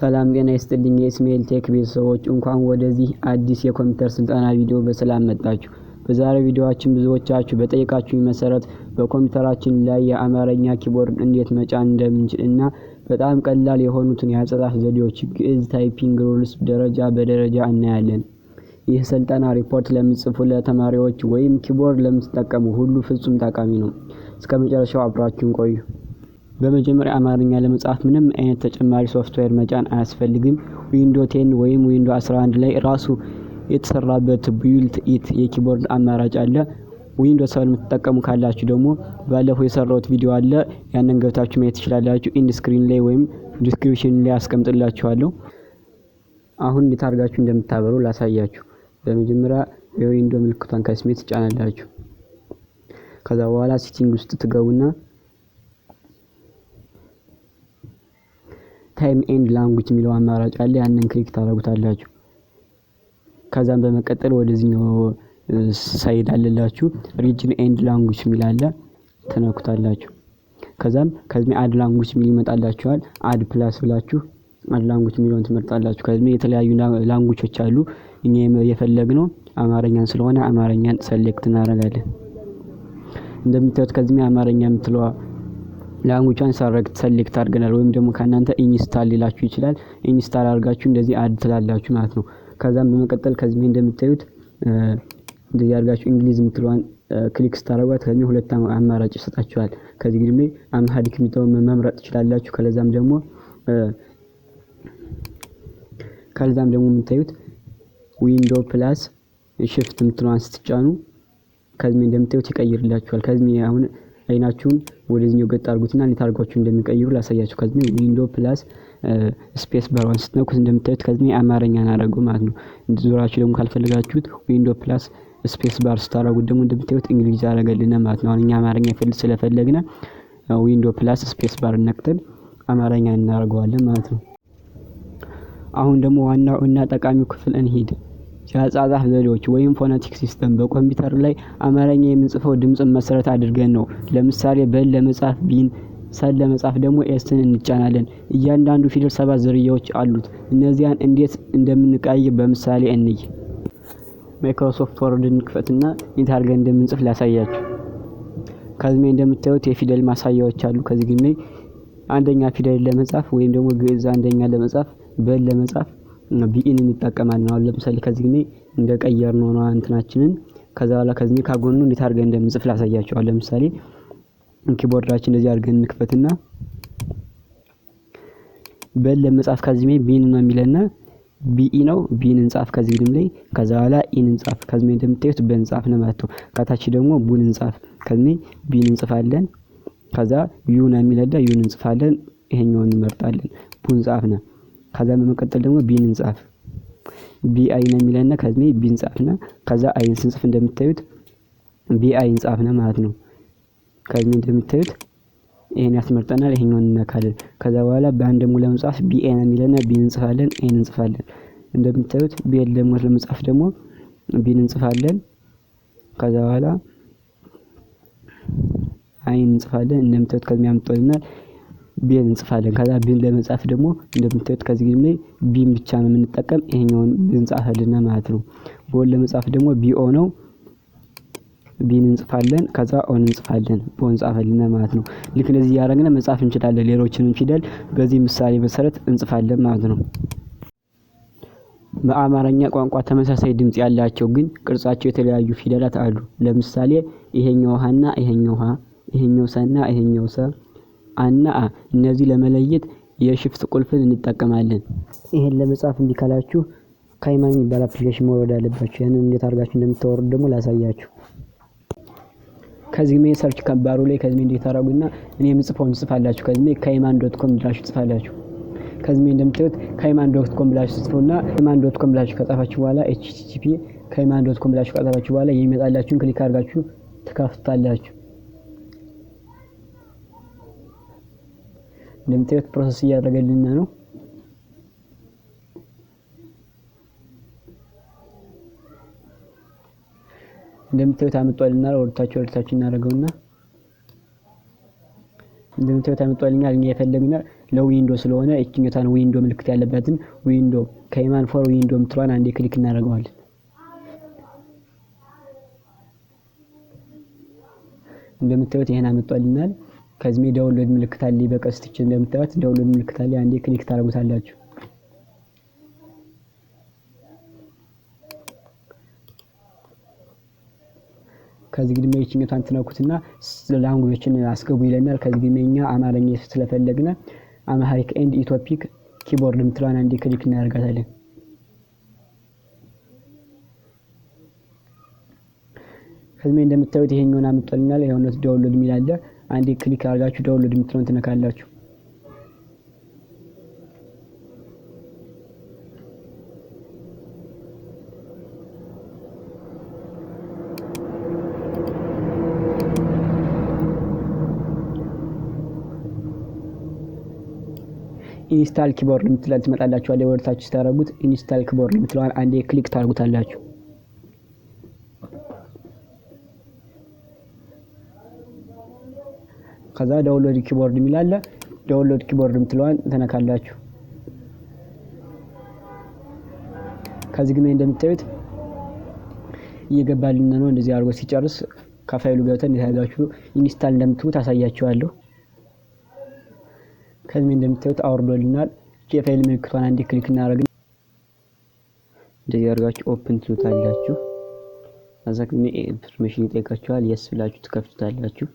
ሰላም ጤና ይስጥልኝ የኢስማኤል ቴክ ቤተሰቦች፣ እንኳን ወደዚህ አዲስ የኮምፒውተር ስልጠና ቪዲዮ በሰላም መጣችሁ። በዛሬው ቪዲዮአችን ብዙዎቻችሁ በጠየቃችሁኝ መሰረት በኮምፒውተራችን ላይ የአማርኛ keyboard እንዴት መጫን እንደምንችል እና በጣም ቀላል የሆኑትን የአጻጻፍ ዘዴዎች፣ ግዕዝ typing rules፣ ደረጃ በደረጃ እናያለን። ይህ ስልጠና ሪፖርት ለምትጽፉ፣ ለተማሪዎች ወይም keyboard ለምትጠቀሙ ሁሉ ፍጹም ጠቃሚ ነው። እስከ መጨረሻው አብራችሁን ቆዩ። በመጀመሪያ አማርኛ ለመጻፍ ምንም አይነት ተጨማሪ ሶፍትዌር መጫን አያስፈልግም። Window 10 ወይም Window 11 ላይ ራሱ የተሰራበት built in የ keyboard አማራጭ አለ። Window 7 የምትጠቀሙ ካላችሁ ደግሞ ባለፈው የሰራሁት ቪዲዮ አለ። ያንን ገብታችሁ ማየት ትችላላችሁ። End screen ላይ ወይም description ላይ አስቀምጥላችኋለሁ። አሁን እንዴት አድርጋችሁ እንደምታበሩ ላሳያችሁ። በመጀመሪያ የ Window ምልክቷን ከስሜት ትጫናላችሁ። ከዛ በኋላ setting ውስጥ ትገቡና time and language የሚለው አማራጭ አለ። ያንን click ታደርጉታላችሁ። ከዛም በመቀጠል ወደዚህኛው side አለላችሁ፣ region and language የሚል አለ፣ ትነኩታላችሁ። ከዛም ከዚህ add language የሚል ይመጣላችኋል። Add plus ብላችሁ add language የሚለውን ትመርጣላችሁ። ከዚህ የተለያዩ language ኦች አሉ። እኛ የፈለግነው አማርኛን ስለሆነ አማርኛን select እናደርጋለን። እንደምታዩት ከዚህ አማርኛ የምትለዋ language ኧን select አድርገናል። ወይም ደግሞ ከእናንተ install ሊላችሁ ይችላል። Install አድርጋችሁ እንደዚህ add ትላላችሁ ማለት ነው። ከዛም በመቀጠል ከዚህ እንደምታዩት እንደዚህ አድርጋችሁ እንግሊዝ የምትለዋን click ስታደርጓት ከዚህ ሁለት አማራጭ ይሰጣችኋል። ከዚህ ግድሜ Amharic የሚለውን መምረጥ ትችላላችሁ። ከለዛም ደግሞ የምታዩት Window plus Shift የምትለዋን ስትጫኑ ከዚህ እንደምታዩት ይቀይርላችኋል። ከዚህ አሁን አይናችሁን ወደዚህኛው ገጥ አድርጉትና እንዴት አድርጋችሁ እንደሚቀይሩ ላሳያችሁ። ከዚህ Window plus space bar ዋን ስትነኩት እንደምታዩት ከዚህ አማርኛ አደረገው ማለት ነው። ዞራችሁ ደግሞ ካልፈለጋችሁት Window plus space bar ስታደርጉት ደግሞ እንደምታዩት እንግሊዝ ያደረገልን ማለት ነው። አሁን እኛ አማርኛ ስለፈለግነ Window plus space bar ነክተን አማርኛ እናደርገዋለን ማለት ነው። አሁን ደግሞ ዋናው እና ጠቃሚው ክፍል እንሂድ። የአጻጻፍ ዘዴዎች ወይም phonetic system። በኮምፒውተር ላይ አማርኛ የምንጽፈው ድምፅን መሰረት አድርገን ነው። ለምሳሌ በን ለመጻፍ B ን፣ ሰን ለመጻፍ ደግሞ S ን እንጫናለን። እያንዳንዱ ፊደል ሰባት ዝርያዎች አሉት። እነዚያን እንዴት እንደምንቀይር በምሳሌ እንይ። Microsoft Word ን ክፈትና እንዴት አድርገን እንደምንጽፍ ላሳያችሁ። ከዚህ እንደምታዩት የፊደል ማሳያዎች አሉ። ከዚህ ግን አንደኛ ፊደል ለመጻፍ ወይም ደግሞ ግዕዝ አንደኛ ለመጻፍ፣ በን ለመጻፍ BE ን እንጠቀማለን። አሁን ለምሳሌ ከዚህ ግን እንደቀየርነው ነው እንትናችንን። ከዛ በኋላ ከዚህ ካጎኑ እንዴት አድርገን እንደምንጽፍ ላሳያችሁ። አሁን ለምሳሌ keyboard ኣችን እንደዚህ አድርገን እንክፈትና በን ለመጻፍ ከዚህ B ን ነው የሚለና BE ነው፣ B ን እንጻፍ ከዚህ ግድም ላይ። ከዛ በኋላ E ን እንጻፍ። ከዚህ እንደምታዩት በን ጻፍ ነው ማለት ነው። ከታች ደግሞ ቡን እንጻፍ። ከዚህ B ን እንጽፋለን። ከዛ U ነው የሚለዳ፣ U ን እንጽፋለን። ይሄኛውን እንመርጣለን። ቡን ጻፍነ። ከዛ በመቀጠል ደግሞ B ን እንጻፍ። BI ነው የሚለና ከዚህ B ን ጻፍነ። ከዛ I ን ስንጽፍ እንደምታዩት BI እንጻፍነ ማለት ነው። ከዚህ እንደምታዩት ይሄን ያስመርጠናል። ይሄኛውን እንነካለን። ከዛ በኋላ በአንድ ደግሞ ለመጻፍ BA ነው የሚለና B ን እንጽፋለን፣ A ን እንጽፋለን። እንደምታዩት B ን ደግሞ ለመጻፍ ደግሞ B ን እንጽፋለን። ከዛ በኋላ I ን እንጽፋለን። እንደምታዩት ከዚህ ያምጣልናል። B ን እንጽፋለን። ከዛ B ን ለመጻፍ ደግሞ እንደምታዩት ከዚህ ላይ B ን ብቻ ነው የምንጠቀም። ይሄኛውን ብንጻፈልን ማለት ነው። ቦን ለመጻፍ ደግሞ BO ነው። B ን እንጽፋለን። ከዛ O ን እንጽፋለን። ቦን ጻፈልን ማለት ነው። ልክ እንደዚህ እያደረግን መጻፍ እንችላለን። ሌሎችንም ፊደል በዚህ ምሳሌ መሰረት እንጽፋለን ማለት ነው። በአማርኛ ቋንቋ ተመሳሳይ ድምጽ ያላቸው ግን ቅርጻቸው የተለያዩ ፊደላት አሉ። ለምሳሌ ይሄኛው ሀና ይሄኛው ሀ፣ ይሄኛው ሰና ይሄኛው ሰ፣ አና አ። እነዚህ ለመለየት የ Shift ቁልፍን እንጠቀማለን። ይሄን ለመጻፍ እምቢ ካላችሁ ካይማን የሚባል application መውረድ አለባችሁ። ያንን እንዴት አድርጋችሁ እንደምታወርዱ ደግሞ ላሳያችሁ። ከዚህ ሜ search ከባሩ ላይ ከዚህ እንዴት ታደርጉና እኔ የምጽፈውን ጽፋላችሁ። ከዚህ ሜ kaiman.com ብላችሁ ጽፋላችሁ። ከዚህ ሜ እንደምታዩት kaiman.com ብላችሁ ጽፉና kaiman.com ብላችሁ ከጻፋችሁ በኋላ፣ http kaiman.com ብላችሁ ከጻፋችሁ በኋላ የሚመጣላችሁን click አድርጋችሁ ትከፍታላችሁ። እንደምታዩት process እያደረገልን ነው። እንደምታዩት አምጧልናል። ወደታች ወደታች እናደርገውና እንደምታዩት አምጧልኛል። እኛ የፈለግነው ለ Window ስለሆነ ይችኛቷን Window ምልክት ያለበትን Window Keyman for Window የምትለዋን አንዴ click እናደርገዋለን። እንደምታዩት ይሄን አመጣልናል። ከዚህ download ምልክት አለ፣ በቀስት ይችን እንደምታዩት download ምልክት አለ። አንዴ click ታደርጉታላችሁ። ከዚህ ግድመ ይችኛቷን ትነኩትና language ኦችን አስገቡ ይለናል። ከዚህ ግድመ እኛ አማርኛ ስለፈለግነ Amharic and Ethiopic keyboard የምትለዋን አንዴ click እናደርጋታለን። ከዚህ እንደምታዩት ይሄኛውን አምጥቶልናል። ይኸውነት download የሚል አለ። አንዴ click አድርጋችሁ download የምትለውን ትነካላችሁ። Install keyboard የምትላል ትመጣላችኋለች። ወደታች ስታደርጉት install keyboard የምትለዋን አንዴ click ታደርጉታላችሁ። ከዛ download keyboard የሚል አለ። Download keyboard የምትለዋን ትነካላችሁ። ከዚህ ግን እንደምታዩት እየገባልን ነው። እንደዚህ አድርጎ ሲጨርስ ከፋይሉ ገብተን እንዴት አድርጋችሁ install እንደምትሉት አሳያችኋለሁ። ከዚህ እንደምታዩት አውርዶልናል። የፋይል ምልክቷን አንዴ click እናደርግ እንደዚህ አድርጋችሁ open ትሉታላችሁ። ከዛ ግን permission ይጠይቃችኋል። Yes ብላችሁ ትከፍቱታላችሁ።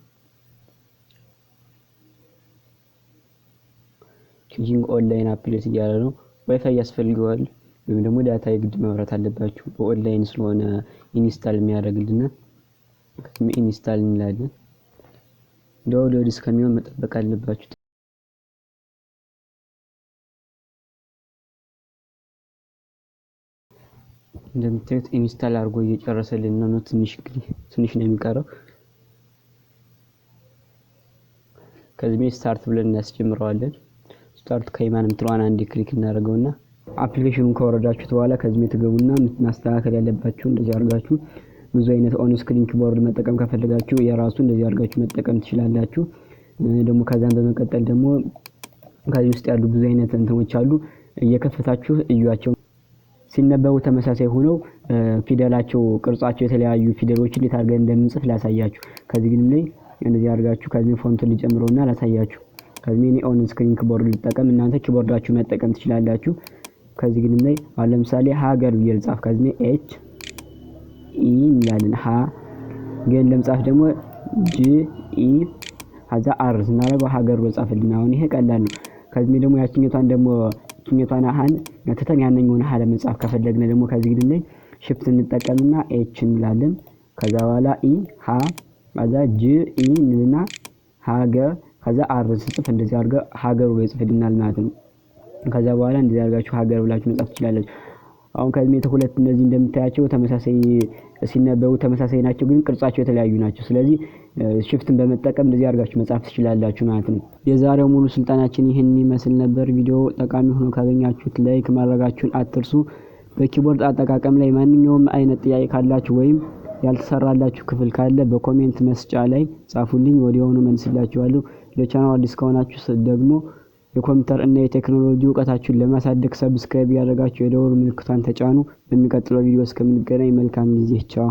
Checking online update እያለ ነው። ዋይፋይ ያስፈልገዋል ወይም ደግሞ data የግድ መብራት አለባችሁ። በኦንላይን ስለሆነ install የሚያደርግልና install እንላለን። Download እስከሚሆን መጠበቅ አለባችሁ። እንደምታዩት install አድርጎ እየጨረሰልን ነው። ትንሽ ነው የሚቀረው። ከዚህ start ብለን እናስጀምረዋለን። Start Keyman የምትለዋን አንዴ click እናደርገውና application ኑን ካወረዳችሁት በኋላ ከዚህ ትገቡና ማስተካከል ያለባችሁ እንደዚህ አድርጋችሁ ብዙ አይነት on screen keyboard መጠቀም ከፈለጋችሁ የራሱ እንደዚህ አድርጋችሁ መጠቀም ትችላላችሁ። ደግሞ ከዛም በመቀጠል ደግሞ ከዚህ ውስጥ ያሉ ብዙ አይነት እንትኖች አሉ። እየከፈታችሁ እዩዋቸው። ሲነበቡ ተመሳሳይ ሆነው ፊደላቸው ቅርጻቸው የተለያዩ ፊደሎችን እንዴት አድርገን እንደምንጽፍ ላሳያችሁ። ከዚህ ግን ላይ እንደዚህ አድርጋችሁ ከዚህ font ኡን ልጨምረውና ላሳያችሁ። ከዚህ እኔ on screen keyboard ልጠቀም፣ እናንተ keyboard ኣችሁ መጠቀም ትችላላችሁ። ከዚህ ግን ላይ አሁን ለምሳሌ ሀገር ብዬ ልጻፍ። ከዚህ H E እንላለን። ሀ ግን ለምጻፍ ደግሞ G E ከዛ R ስናደርገው ሀገር ብሎ ጻፍልን። አሁን ይሄ ቀላል ነው። ከዚህ ደግሞ ያችኛቷን ደግሞ ያችኛቷን ሀን ትተን ያንኛውን ሀ ለመጻፍ ከፈለግን ደግሞ ከዚህ ግን ላይ shift እንጠቀምና H እንላለን። ከዛ በኋላ E ሀ ከዛ G E እንልና ሀገር ከዛ R ስጽፍ እንደዚህ አድርገው ሀገር ብሎ ይጽፍልናል ማለት ነው። ከዛ በኋላ እንደዚህ አድርጋችሁ ሀገር ብላችሁ መጻፍ ትችላላችሁ። አሁን ከዚህ ሁለት እነዚህ እንደምታያቸው ተመሳሳይ ሲነበቡ ተመሳሳይ ናቸው፣ ግን ቅርጻቸው የተለያዩ ናቸው። ስለዚህ shift ን በመጠቀም እንደዚህ አድርጋችሁ መጻፍ ትችላላችሁ ማለት ነው። የዛሬው ሙሉ ስልጠናችን ይህን ይመስል ነበር። ቪዲዮ ጠቃሚ ሆኖ ካገኛችሁት like ማድረጋችሁን አትርሱ። በ keyboard አጠቃቀም ላይ ማንኛውም አይነት ጥያቄ ካላችሁ ወይም ያልተሰራላችሁ ክፍል ካለ በ comment መስጫ ላይ ጻፉልኝ፣ ወዲያውኑ መልስላችኋለሁ። ለቻናሉ አዲስ ከሆናችሁ ደግሞ የኮምፒውተር እና የቴክኖሎጂ እውቀታችሁን ለማሳደግ subscribe ያደረጋችሁ የደወል ምልክቷን ተጫኑ። በሚቀጥለው ቪዲዮ እስከምንገናኝ መልካም ጊዜ፣ ቻው።